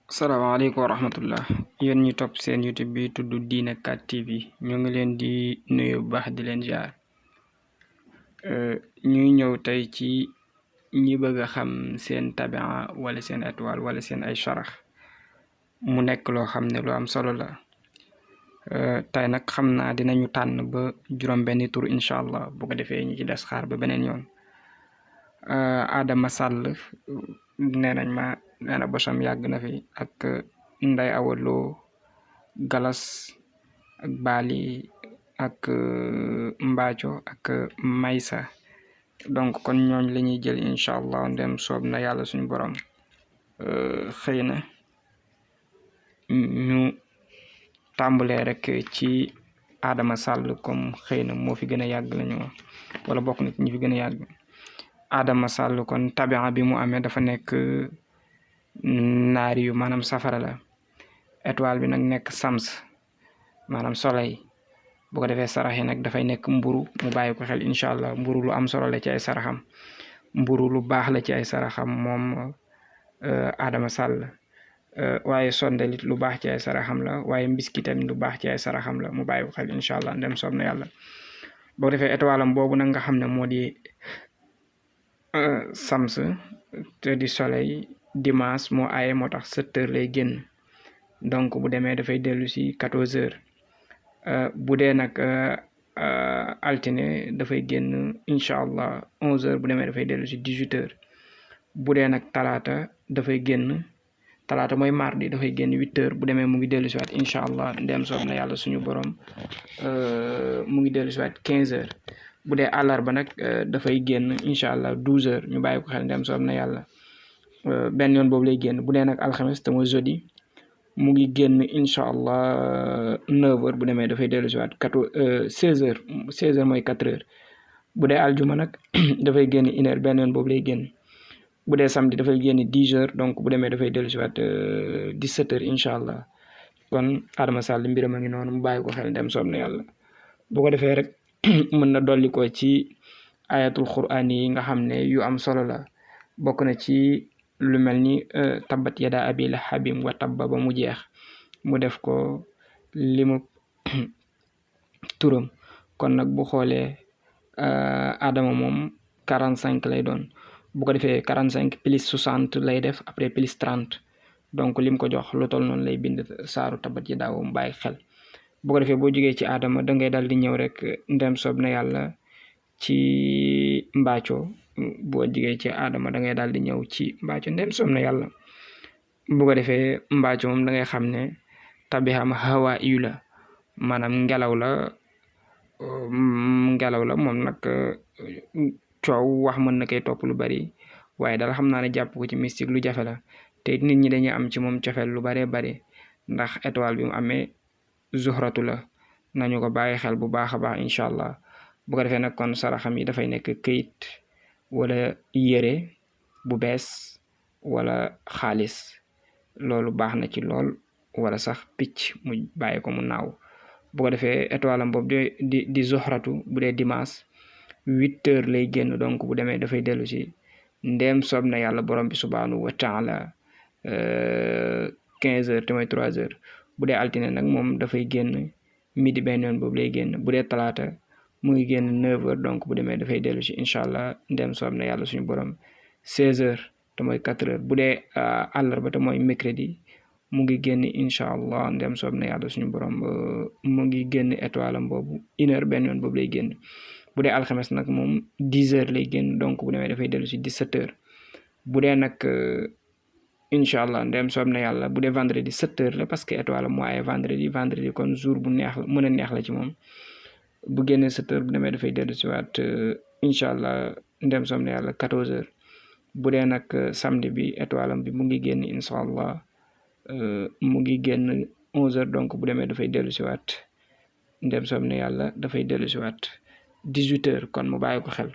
salaamaaleykum wa rahmatullah yéen ñi topp seen YouTube bi tudd Diine 4 TV ñu ngi leen di nuyu bu baax di leen jaar ñuy ñëw tey ci ñi bëgg a xam seen tabia wala seen étoile wala seen ay sarakh mu nekk loo xam ne lu am solo la tey nag xam naa dinañu tànn ba juróom-benni tur incha allah bu ko defee ñi ci des xaar ba beneen yoon Adama Sall nee nañ ma nee na bosam yàgg na fi ak Nday Awalo Galas ak Bali ak Mbaco ak Maysa donc kon ñooñ la ñuy jël incha allah ndem soob na yàlla suñu borom xëy na ñu tàmbalee rek ci Adama Sall comme xëy na moo fi gën a yàgg lañu wala bokk na ci ñi fi gën a yàgg Adama Sall kon tabia bi mu amee dafa nekk naari yu maanaam safara la étoile bi nag nekk sams maanaam soleil bu ko defee sarax yi nag dafay nekk mburu mu bàyyi ko xel incha allah mburu lu am solo la ci ay saraxam mburu lu baax la ci ay saraxam moom Adama Sall waaye sondelit lu baax ci ay saraxam la waaye mbiski tamit lu baax ci ay saraxam la mu bàyyi ko xel incha allah ndem soob na yàlla boo ko defee étoile am boobu nag nga xam ne moo di sams te di soleil dimanche moo aaye moo tax 7 heures lay génn donc bu demee dafay dellu si 14 heures bu dee nag altine dafay génn incha allah 11 heures bu demee dafay dellu si 18 heures bu dee nag talaata dafay génn talaata mooy mardi dafay génn 8 heures bu demee mu ngi dellu si waat incha allah ndem soob na yàlla suñu borom mu ngi dellu si waat 15 heures bu dee àllarba nag dafay génn incha allah 12 heures ñu bàyyi ko xel ndem soob na yàlla benn yoon boobu lay génn bu dee nag alxames te mooy jeudi mu ngi génn incha allah 9 heures bu demee dafay dellu si waat 16 heures 16 heures mooy 4 heures bu dee aljuma nag dafay génn 1 heure benn yoon boobu lay génn bu dee samedi dafay génn 10 heures donc bu demee dafay dellu si waat 17 heures incha allah kon Adama Sall mbiram a ngi noonu mu bàyyi ko xel ndem soob na yàlla bu ko defee rek mën na dolli ko ci ayatul qur'an yi nga xam ne yu am solo la bokk na ci lu mel ni tabbat yada abi lahabin wa tabba ba mu jeex mu def ko limu turam kon nag bu xoolee Adama moom 45 lay doon bu ko defee 45 plus 60 lay def après plus 30 donc lim ko jox lu toll noonu lay bind saaru tabbat yada mu bàyyi xel bu ko defee boo jógee ci Adama da ngay dal di ñëw rek ndem soob na yàlla ci Mbaco boo jógee ci Adama da ngay daal di ñëw ci Mbaco ndem soob na yàlla bu ko defee Mbaco moom da ngay xam ne tabixam hawa yu la maanaam ngelaw la moom nag coow wax mën na koy topp lu bari waaye daal xam naa ne jàpp ko ci mystique lu jafe la te nit ñi dañuy am ci moom cofeel lu baree bari ndax étoile bi mu amee zuhratu la nañu ko bàyyi xel bu baax a baax incha allah bu ko defee nag kon saraxam yi dafay nekk këyit wala yére bu bees wala xaalis loolu baax na ci lool wala sax picc mu bàyyi ko mu naaw bu ko defee étoile am boobu di zuhratu bu dee dimanche 8 heures lay génn donc bu demee dafay dellu si ndéem soob na yàlla borom bi subhanahu wa taala 15 heures te mooy 3 heures bu dee altine nag moom dafay génn midi benn yoon boobu lay génn bu dee talaata mu ngi génn 9 heures donc bu demee dafay dellu si incha allah ndem soob na yàlla suñu borom 16 heures te mooy 4 heures bu dee àllarba te mooy mercredi mu ngi génn incha allah ndem soob na yàlla suñu borom mu ngi génn étoile am boobu 1 heure benn yoon boobu lay génn bu dee alxames nag moom 10 heures lay génn donc bu demee dafay dellu si 17 heures bu dee nag incha allah ndem soob na yàlla bu dee vendredi 7 heures la parce que étoile moo ay vendredi kon jour bu neex la mën a neex la ci moom bu génnee 7 heures bu demee dafay dellu si waat incha allah ndem soob na yàlla 14 heures bu dee nag samedi bi étoile am bi mu ngi génn incha allah mu ngi génn 11 heures donc bu demee dafay dellu si waat ndem soob na yàlla dafay dellu si waat 18 heures kon mu bàyyi ko xel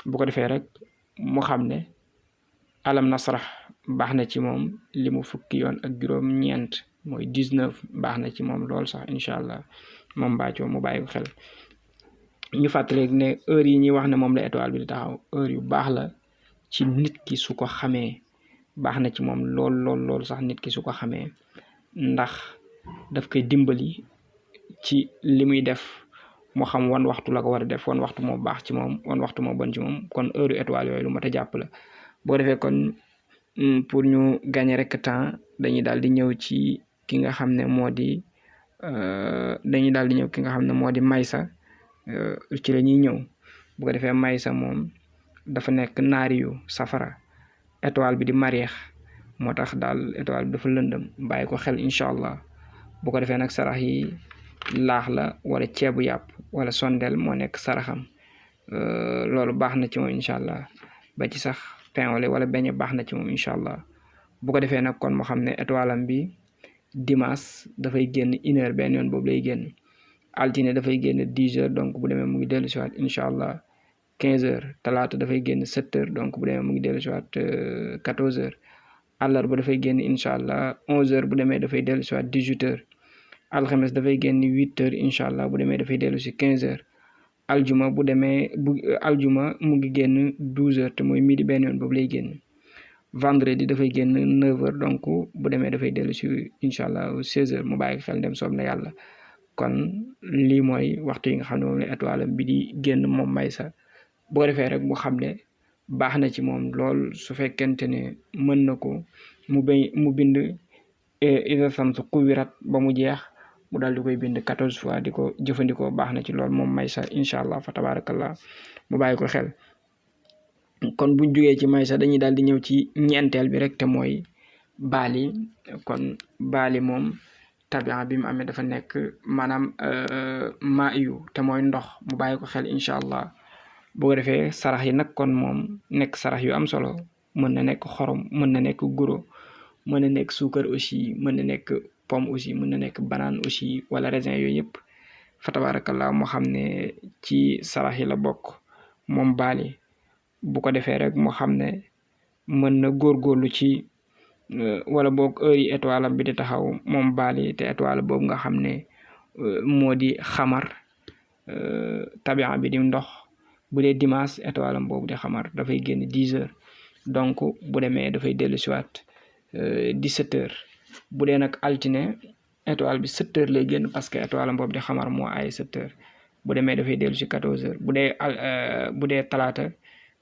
bu ko defee rek mu xam ne alam nasrah baax na ci moom li mu fukki yoon ak juróom-ñeent mooy 19 baax na ci moom lool sax incha allah moom Mbaco mu bàyyi ko xel ñu fàttali ne heure yi ñuy wax ne moom la étoile bi di taxaw heure yu baax la ci nit ki su ko xamee baax na ci moom lool sax nit ki su ko xamee, ndax daf koy dimbali ci li muy def moo xam wan waxtu la ko war a def, wan waxtu moo baax ci moom, wan waxtu moo bon ci moom. kon heure étoile yooyu lu mat a jàpp la. boo defee kon pour ñu gagner rek temps dañuy daal di ñëw ci ki nga xam ne moo di Maysa. ci la ñuy ñëw. bu ko defee Maysa moom dafa nekk naariyu safara, étoile bi di Mariix, moo tax daal étoile bi dafa lëndëm, bàyyi ko xel incha allah. bu ko defee nag sarax yi laax la wala ceebu yàpp wala sondel moo nekk saraxam. loolu baax na ci moom incha allah, ba ci sax pain wala beñe baax na ci moom incha allah. bu ko defee nag kon moo xam ne étoile am bi dimanche dafay génn 1h benn yoon boobu lay génn. altine dafay génn 10h, donc bu demee mu ngi dellu si waat incha allah 15h. talaata dafay génn 7h, donc bu demee mu ngi dellu si waat 14h. àllarba dafay génn incha allah 11h, bu demee dafay dellu si waat 18h. alxames dafay génn 8h incha allah, bu demee dafay dellu si 15h. aljuma aljuma mu ngi génn 12h, te mooy midi benn yoon boobu lay génn. vendredi dafay génn 9h, donc bu demee dafay dellu si incha allah 16h. mu bàyyi xel dem soob na yàlla. kon lii mooy waxtu yi nga xam ne moom la étoile bi di génn moom Maysa. boo defee rek mu xam ne baax na ci moom lool su fekkente ne mën na ko mu bind iza samsu kuwirat ba mu jeex, mu daal di koy bind 14 fois di ko jëfandikoo. baax na ci lool moom Maysa incha allah fa tabarakallah, mu bàyyi ko xel. kon buñ jugee ci Maysa dañuy daal di ñëw ci ñeenteel bi rek, te mooy baali. kon baali moom tabia bi mu amee dafa nekk maanaam maayu, te mooy ndox, mu bàyyi ko xel incha allah. boo ko defee sarax yi nag kon moom nekk sarax yu am solo. mën na nekk xorom, mën na nekk guro, mën na nekk suukar aussi, mën na nekk pomme aussi, mën na nekk banane aussi, wala raisin. yooyu yëpp fa tabarakallah moo xam ne ci sarax yi la bokk moom baali. bu ko defee rek moo xam ne mën na góorgóorlu ci wala boog heure yi étoile am bi di taxaw moom baali, te étoile boobu nga xam ne moo di xamar, tabia bi di ndox. bu dee dimanche étoile am boobu di xamar dafay génn 10h, donc bu demee dafay dellu si waat 17h. bu dee nag altine étoile bi 7h lay génn, parce que étoile am boobu di xamar moo ay 7h. bu demee dafay dellu si 14h. bu dee talaata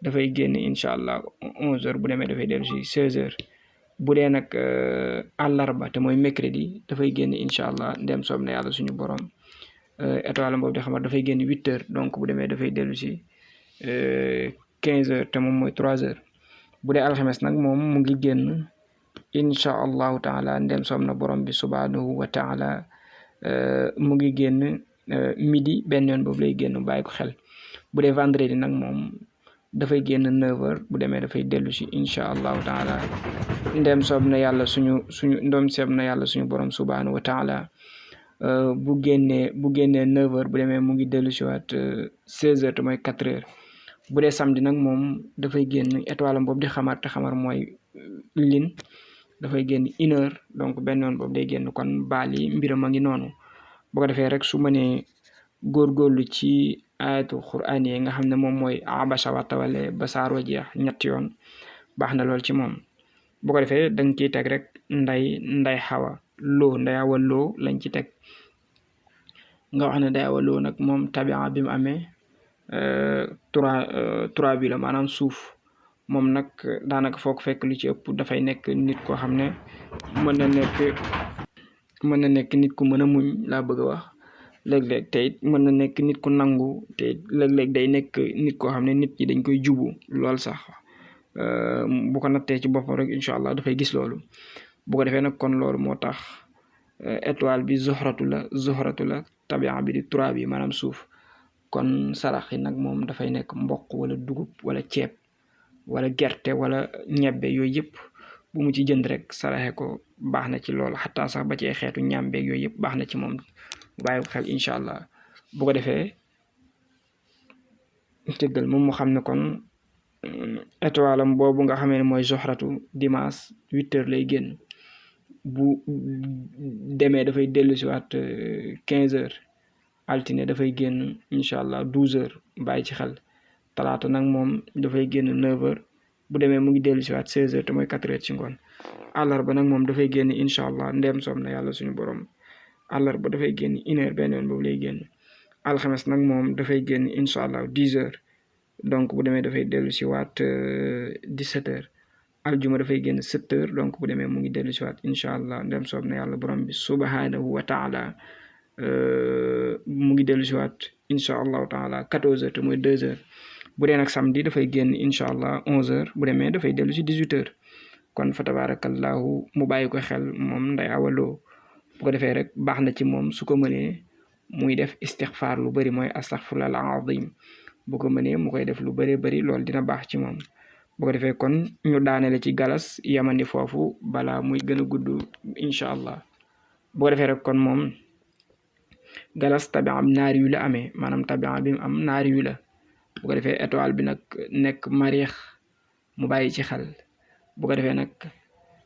dafay génn incha allah 11h, bu demee dafay dellu si 16h. bu dee nag àllarba te mooy mercredi dafay génn incha allah ndem soob na yàlla suñu borom. étoile boobu di xamar dafay génn 8h, donc bu demee dafay dellu si 15h, te moom mooy 3h. bu dee alxames nag moom mu ngi génn incha allahu taala ndem soob na borom bi subhanahu wa taala. mu ngi génn midi benn yoon boobu lay génn, bàyyi ko xel. bu dee vendredi nag moom dafay génn 9h, bu demee dafay dellu si incha allahu taala ndem soob na yàlla suñu borom subhanahu wa taala. bu génnee 9h, bu demee mu ngi dellu si waat 16h, te mooy 4h. bu dee samedi nag moom dafay génn étoile am boobu di xamar, te xamar mooy lin, dafay génn 1h, donc benn yoon boobu day génn. kon baali mbiram a ngi noonu. boo ko defee rek su mënee góorgóorlu ci ayatu qur'an yi nga xam ne moom mooy abasa wa tawalla ba saaroo jeex 3 yoon, baax na lool ci moom. bu ko defee dañ ciy teg rek nday xawa loo lañ ci teg. nga wax ne nday xawa loo nag moom tabia bi mu amee 3 bi la, maanaam suuf. moom nag daanaka foog fekk lu ci ëpp dafay nekk nit koo xam ne mën na nekk nit ku mën a muñ laa bëgg a wax. léeg-léeg te it mën na nekk nit ku nangu, te it léeg-léeg day nekk nit koo xam ne nit ñi dañ koy jubu lool sax. bu ko nattee ci boppam rek incha allah dafay gis loolu. bu ko defee nag kon loolu moo tax étoile bi zuhratu la tabia bi di 3 bi maanaam suuf. kon sarax yi nag moom dafay nekk mboq wala dugub wala ceeb wala gerte wala ñebbe. yooyu yëpp bu mu ci jënd rek saraxe ko baax na ci lool. xataa sax ba ci xeetu ñàmbeeg yooyu yëpp baax na ci moom, bàyyi ko xel incha allah. bu ko defee tëggal moom mu xam ne kon étoile am boobu nga xamee ne mooy zuhratu dimanche 8h lay génn. bu demee dafay dellu si waat 15h. altine dafay génn incha allah 12h, bàyyi ci xel. talaata nag moom dafay génn 9h, bu demee mu ngi dellu si waat 16h te mooy 4h ci ngoon. àllarba nag moom dafay génn incha allah ndem soob na yàlla suñu borom àllarba dafay génn 1h benn yoon boobu lay génn. alxames nag moom dafay génn incha allah 10h donc bu demee dafay dellu si waat 17h. aljuma dafay génn 7h donc bu demee mu ngi dellu si waat incha allah ndem soob na yàlla borom bi subhanahu wa taala mu ngi dellu si waat incha allahu taala 14h te mooy 2h. bu dee nag samedi dafay génn incha allah 11h bu demee dafay dellu si 18h kon fa tabarakallahu mu bàyyi ko xel moom Ndeye Awa Lo bu ko defee rek baax na ci moom su ko mënee muy def istixfaar lu bëri mooy astaghfirullah al-azim bu ko mënee mu koy def lu bëree bëri loolu dina baax ci moom. bu ko defee kon ñu daanele ci galas yamandi foofu balaa muy gën a gudd incha allah. bu ko defee rek kon moom galas tabiam naari yu la amee maanaam tabiam bi mu am naari yu la. bu ko defee étoile bi nag nekk mariix mu bàyyi ci xel. bu ko defee nag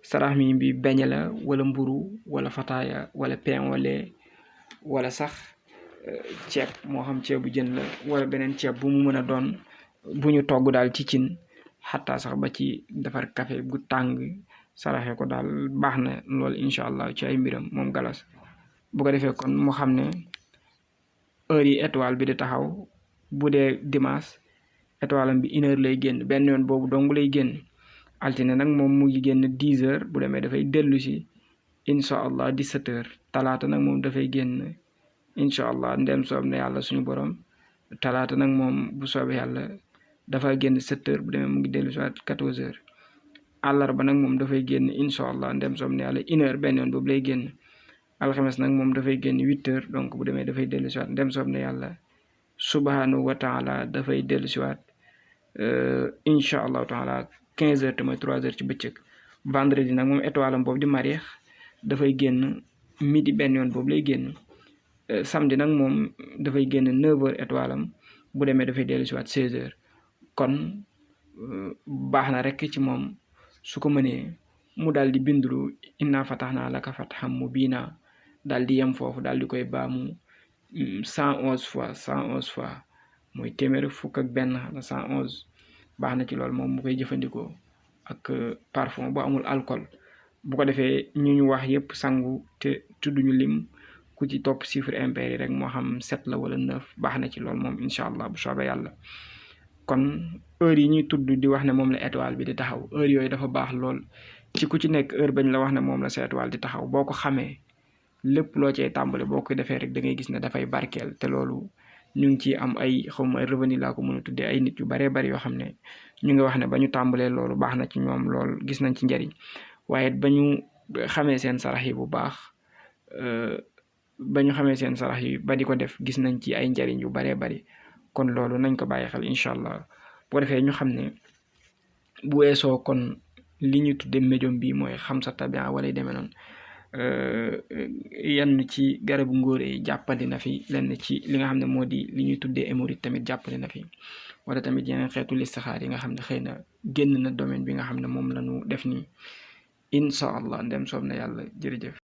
sarax mi bi beñe la wala mburu wala fataaya wala pain wala sax ceeb moo xam ceebu jën la wala beneen ceeb bu mu mën a doon bu ñu togg daal ci cin xataa sax ba ci defar café gu tàng saraxe ko daal baax na lool incha allah ci ay mbiram moom galas. bu ko defee kon moo xam ne heure yi étoile bi di taxaw bu dee dimanche étoile am bi 1h lay génn benn yoon boobu dong lay génn. altine nag moom mu ngi génn 10h bu demee dafay dellu si incha allah 17h. talaata nag moom dafay génn incha allah ndem soob na yàlla suñu borom talaata nag moom bu soobee yàlla dafa génn 7h bu demee mu ngi dellu si waat 14h. àllarba nag moom dafay génn incha allah ndem soob na yàlla 1h benn yoon boobu lay génn. alxames nag moom dafay génn 8h donc bu demee dafay dellu si waat ndem soob na yàlla subhanahu wa taala dafay dellu si waat incha allahu taala 15h te mooy 3h ci bëccëg. vendredi nag moom étoile am boobu di mariix dafay génn midi benn yoon boobu lay génn. samedi nag moom dafay génn 9h étoile am bu demee dafay dellu si waat 16h kon baax na rek ci moom su ko mënee mu daal di bindulu inna fatahnaa laka fathan mubiina daal di yem foofu daal di koy baamu 111 fois mooy téeméer fukk ak benn 111 baax na ci loolu moom mu koy jëfandikoo ak parfum bu amul alcool. bu ko defee ñu wax yëpp sangu te tudduñu lim ku ci topp chiffre impair yi rek moo xam 7 la wala 9 baax na ci loolu moom incha allah bu soobee yàlla. kon heure yi ñuy tudd di wax ne moom la étoile bi di taxaw heure yooyu dafa baax lool ci ku ci nekk heure bañ la wax ne moom la sa étoile di taxaw boo ko xamee lépp loo cay tàmbale boo ko defee rek da ngay gis ne dafay barkeel te loolu ñu ngi ciy am ay xawma ay revenu laa ko mën a tuddee ay nit yu baree bari yoo xam ne ñu ngi wax ne ba ñu tàmbalee loolu baax na ci ñoom lool gis nañ ci njariñ waaye ba ñu xamee seen sarax yi bu baax ba ñu xamee seen sarax yi ba di ko def gis nañ ci ay njariñ yu baree bari kon loolu nañ ko bàyyi xel incha allah boo defee ñu xam ne bu weesoo kon li ñu tuddee médium bi mooy xam sa tabia wala demee noonu yenn ci garabu ngóore yi jàppandi na fi lenn ci li nga xam ne moo di li ñuy tuddee hémorroïde tamit jàppandi na fi wala tamit yeneen xeetu listixaar yi nga xam ne xëy na génn na domaine bi nga xam ne moom la ñu def nii incha allah ndem soob na yàlla jërëjëf.